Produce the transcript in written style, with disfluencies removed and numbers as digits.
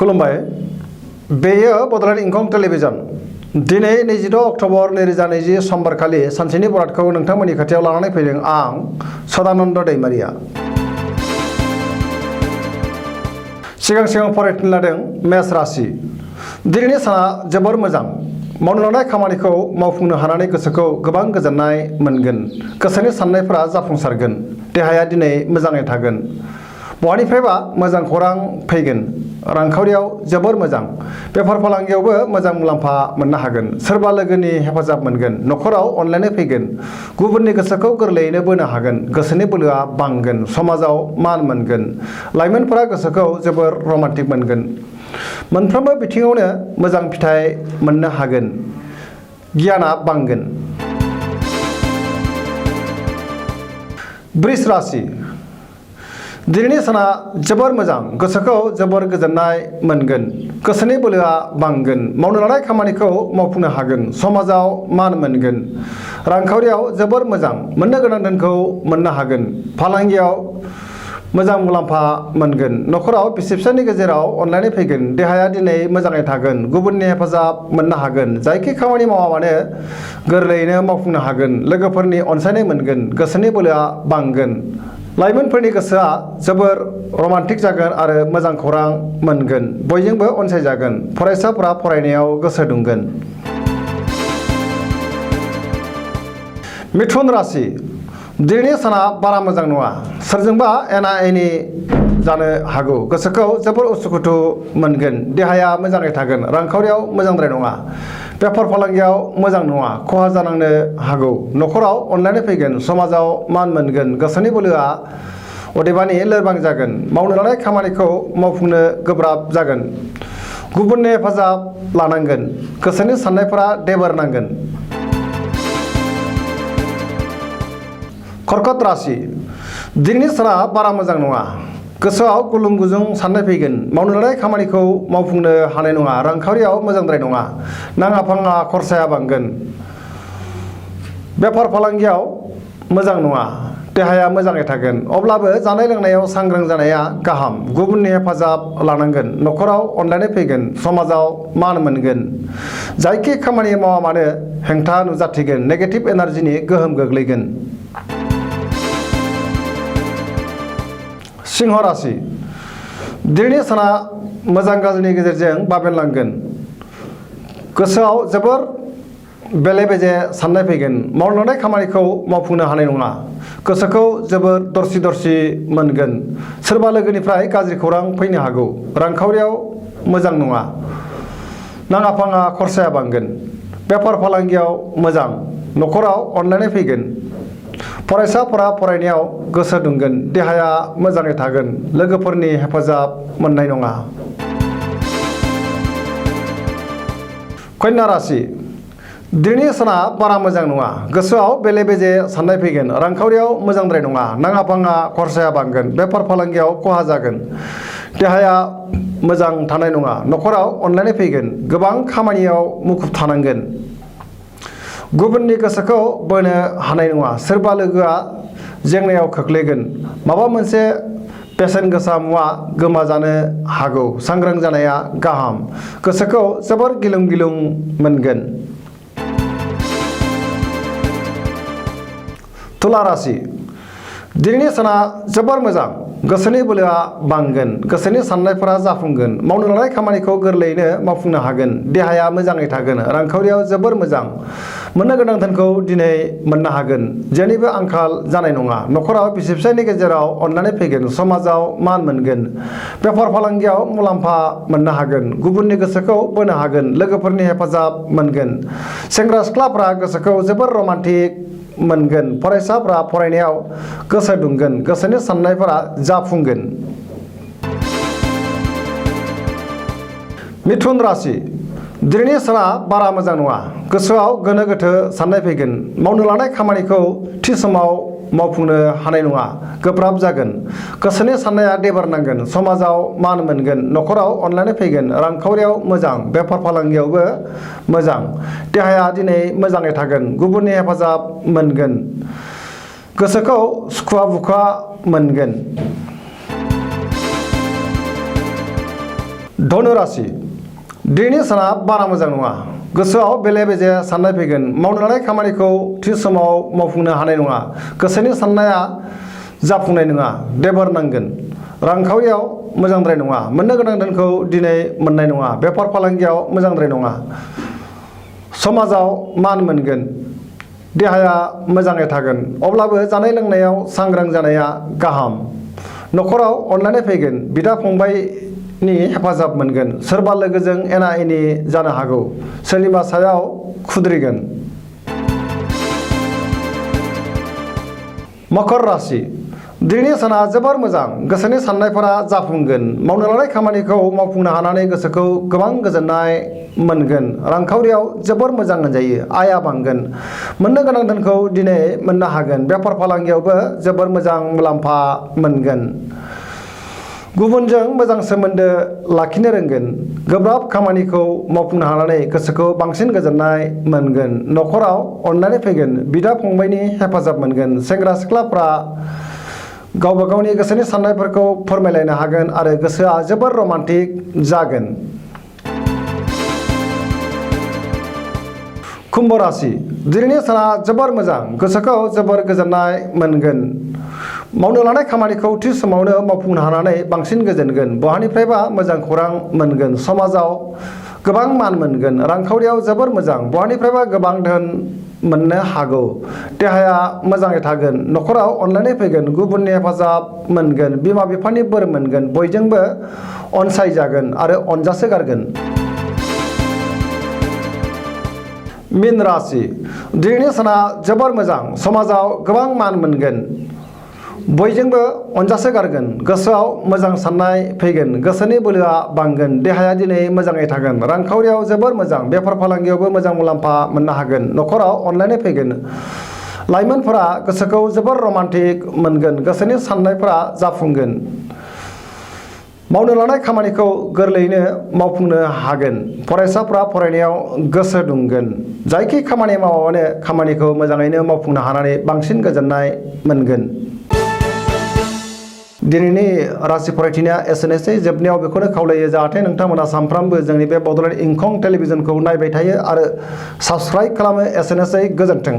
खुलुमबाय बेयो बड'लेण्ड इंखं टेलिभिजन दिनै 22 अक्ट'बर 2020 समबारखालि सानसेनि बरादखौ नोंथांमोननि खाथियाव लानानै फैदों आं सदानन्द दैमारिया। सिगां फरायफिन लादों मेष राशि। दिनैनि साना जोबोर मोजां। मावनो लानाय खामानिखौ मावफुंनो हानानै गोसोखौ गोबां गोजोननाय मोनगोन। गोसोनि साननायफोरा जाफुंसारगोन। देहाया दिनै मोजाङै थागोन। बहानिफ्रायबा मोजां खौरां फैगोन। रांखावरियाव जोबोर मोजां। बेफार फालांगियावबो मोजां मुलाम्फा मोननो हागोन। सोरबा लोगोनि हेफाजाब मोनगोन। न'खराव अनलायनाय फैगोन। गुबुननि गोसोखौ गोरलैयैनो बोनो हागोन। गोसोनि बोलोआ बांगोन। समाजाव मान मोनगोन। लाइमोनफोरा गोसोखौ जोबोर रमान्टिक मोनगोन। मोनफ्रोमबो बिथिङावनो मोजां फिथाइ मोननो हागोन। गियाना बांगोन। वृष राशि। दिनैनि साना जोबोर मोजां। गोसोखौ जोबोर गोजोननाय मोनगोन। गोसोनि बोलोआ बांगोन। मावनो लानाय खामानिखौ मावफुंनो हागोन। समाजाव मान मोनगोन। रांखावरियाव जोबोर मोजां। मोननो गोनां धोनखौ मोननो हागोन। फालांगियाव मोजां मुलाम्फा मोनगोन। न'खराव बिसि फिसायनि गेजेराव अनलायनाय फैगोन। देहाया दिनै मोजाङै थागोन। गुबुननि हेफाजाब मोननो हागोन। जायखि खामानि मावा मानो गोरलैयैनो मावफुंनो हागोन। लोगोफोरनि अनसायनाय मोनगोन। गोसोनि बोलोआ बांगोन। लाइमोनफोरनि गोसोआ जोबोर रमान्टिक जागोन आरो मोजां खौरां मोनगोन। बयजोंबो अनसायजागोन। फरायसाफोरा फरायनायाव गोसो दुंगोन। मिथुन राशि। दिनैनि साना बारा मोजां नङा। सोरजोंबा एना एनि जानो हागौ। गोसोखौ जोबोर उसुखुथु मोनगोन। देहाया मोजाङै थागोन। रांखावरियाव मोजांद्राय नङा। बेफार फालांगियाव मोजां नङा। खहा जानांनो हागौ। न'खराव अनलायनाय फैगोन। समाजाव मान मोनगोन। गोसोनि बोलोआ अदेबानि लोरबां जागोन। मावनो लानाय खामानिखौ मावफुंनो गोब्राब जागोन। गुबुननि हेफाजाब लानांगोन। गोसोनि साननायफोरा देबोरनांगोन। कर्कट राशि। दिनैनि साना बारा मोजां नङा। गोसोआव गुलुं गुजुं साननाय फैगोन। मावनो लानाय खामानिखौ मावफुंनो हानाय नङा। रांखावरियाव मोजांद्राय नङा। नाङा फाङा खरसाया बांगोन। बेफार फालांगियाव मोजां नङा। देहाया मोजाङै थागोन। अब्लाबो जानाय लोंनायाव सांग्रां जानाया गाहाम। गुबुननि हेफाजाब लानांगोन। न'खराव अनलायनाय फैगोन। समाजाव मान मोनगोन। जायखि खामानि मावा मानो हेंथा नुजाथिगोन। नेगेटिभ एनार्जिनि गोहोम गोग्लैगोन। सिंह राशि। दिनैनि साना मोजां गाज्रिनि गेजेरजों बाबेनलांगोन। गोसोआव जोबोर बेले बेजे साननाय फैगोन। मावनो लानाय खामानिखौ मावफुंनो हानाय नङा। गोसोखौ जोबोर दरसि मोनगोन। सोरबा लोगोनिफ्राय गाज्रि खौरां फैनो हागौ। रांखावरियाव मोजां नङा। नाङा फाङा खरसाया बांगोन। बेफार फालांगियाव मोजां। न'खराव अनलायनाय फैगोन। फरायसाफोरा फरायनायाव गोसो दुंगोन। देहाया मोजाङै थागोन। लोगोफोरनि हेफाजाब मोननाय नङा। कन्या राशि। दिनैनि साना बारा मोजां नङा। गोसोआव बेले बेजे साननाय फैगोन। रांखावरियाव मोजांद्राय नङा। नाङा फाङा खरसाया बांगोन। बेफार फालांगियाव खहा जागोन। देहाया मोजां थानाय नङा। न'खराव अनलायनाय फैगोन। गोबां खामानियाव मुखुब थानांगोन। गुबुननि गोसोखौ बोनो हानाय नङा। सोरबा लोगोआ जेंनायाव खोख्लैगोन। माबा मोनसे बेसेन गोसा मुवा गोमाजानो हागौ। सांग्रां जानाया गाहाम। गोसोखौ जोबोर गिलुं गिलुं मोनगोन। तुला राशि। दिनैनि साना जोबोर मोजां। गोसोनि बोलोआ बांगोन। गोसोनि साननायफोरा जाफुंगोन। मावनो लानाय खामानिखौ गोरलैयैनो मावफुंनो हागोन। देहाया मोजाङै थागोन। रांखावरियाव जोबोर मोजां। मोननो गोनां धोनखौ दिनै मोननो हागोन। जेनिबो आंखाल जानाय नङा। न'खराव बिसि फिसायनि गेजेराव अनलायनाय फैगोन। समाजाव मान मोनगोन। बेफार फालांगियाव मुलाम्फा मोननो हागोन। गुबुननि गोसोखौ बोनो हागोन। लोगोफोरनि हेफाजाब मोनगोन। सेंग्रा सिख्लाफ्रा गोसोखौ जोबोर रमान्टिक मोनगोन। फरायसाफ्रा फरायनायाव गोसो दुंगोन। गोसोनि साननायफोरा जाफुंगोन। मिथुन राशि। दिनैनि साना बारा मोजां नङा। गोसोआव गोनो गोथो साननाय फैगोन। मावनो लानाय खामानिखौ थि समाव मावफुंनो हानाय नङा। गोब्राब जागोन। गोसोनि साननाया देबोरनांगोन। समाजाव मान मोनगोन। न'खराव अनलायनाय फैगोन। रांखावरियाव मोजां। बेफार फालांगियावबो मोजां। देहाया दिनै मोजाङै थागोन। गुबुननि हेफाजाब मोनगोन। गोसोखौ सुखुवा बुखुवा मोनगोन। धनु राशि दिनैनि साना बारा मोजां नङा गोसोआव बेले बेजे साननाय फैगोन मावनो लानाय खामानिखौ थि समाव मावफुंनो हानाय नङा गोसोनि साननाया जाफुंनाय नङा देबर नांगोन रांखावरियाव मोजांद्राय नङा मोननो गोनां धोनखौ दिनै मोननाय नङा बेफार फालांगियाव मोजांद्राय नङा समाजाव मान मोनगोन देहाया मोजाङै थागोन अब्लाबो जानाय लोंनायाव सांग्रां जानाया गाहाम न'खराव अनलायनाय फैगोन बिदा फंबायनि हेफाजाब मोनगोन सोरबा लोगोजों एना एनि जानो हागौ सोरनिबा सायाव खुद्रिगोन मकर राशि दिनैनि साना जोबोर मोजां गोसोनि साननायफोरा जाफुंगोन मावनो लानाय खामानिखौ मावफुंनो हानानै गोसोखौ गोबां गोजोननाय मोनगोन रांखावरियाव जोबोर मोजां होनजायो आया बांगोन मोननो गोनां धोनखौ दिनै मोननो हागोन बेफार फालांगियावबो जोबोर मोजां मुलाम्फा मोनगोन गुबुनजों मोजां सोमोन्दो लाखिनो रोंगोन गोब्राब खामानिखौ मावफुंनो हानानै गोसोखौ बांसिन गोजोननाय मोनगोन न'खराव अननानै फैगोन बिदा फंबायनि हेफाजाब मोनगोन सेंग्रा सिख्लाफ्रा गावबा गावनि गोसोनि साननायफोरखौ फोरमायलायनो हागोन आरो गोसोआ जोबोर रमान्टिक जागोन कुम्भ राशि दिनैनि साना जोबोर मोजां गोसोखौ जोबोर गोजोननाय मोनगोन मावनो लानाय खामानिखौ थि समावनो मावफुंनो हानानै बांसिन गोजोनगोन बहानिफ्रायबा मोजां खौरां मोनगोन समाजाव गोबां मान मोनगोन रांखावरियाव जोबोर मोजां बहानिफ्रायबा गोबां धोन मोननो हागौ देहाया मोजाङै थागोन न'खराव अनलायनाय फैगोन गुबुननि हेफाजाब मोनगोन बिमा बिफानि बोर मोनगोन बयजोंबो अनसायजागोन आरो अनजासोगारगोन मीन राशि दिनैनि साना जोबोर मोजां समाजाव गोबां मान मोनगोन बयजोंबो अनजासोगारगोन गोसोआव मोजां साननाय फैगोन गोसोनि बोलोआ बांगोन देहाया दिनै मोजाङै थागोन रांखावरियाव जोबोर मोजां बेफार फालांगियावबो मोजां मुलाम्फा मोननो हागोन न'खराव अनलायनाय फैगोन लाइमोनफोरा गोसोखौ जोबोर रमान्टिक मोनगोन गोसोनि साननायफोरा जाफुंगोन मावनो लानाय खामानिखौ गोरलैयैनो मावफुंनो हागोन फरायसाफ्रा फरायनायाव गोसो दुंगोन जायखि खामानि मावाबानो खामानिखौ मोजाङैनो मावफुंनो हानानै बांसिन गोजोननाय मोनगोन दिनैनि राशि फरायथिनाया एसेनोसै जोबनायाव बेखौनो खावलायो जाहाथे नोंथांमोना सानफ्रामबो जोंनि बे बड'लेण्ड इंखं टेलिभिजनखौ नायबाय थायो आरो साबस्क्राइब खालामो एसेनोसै गोजोन्थों।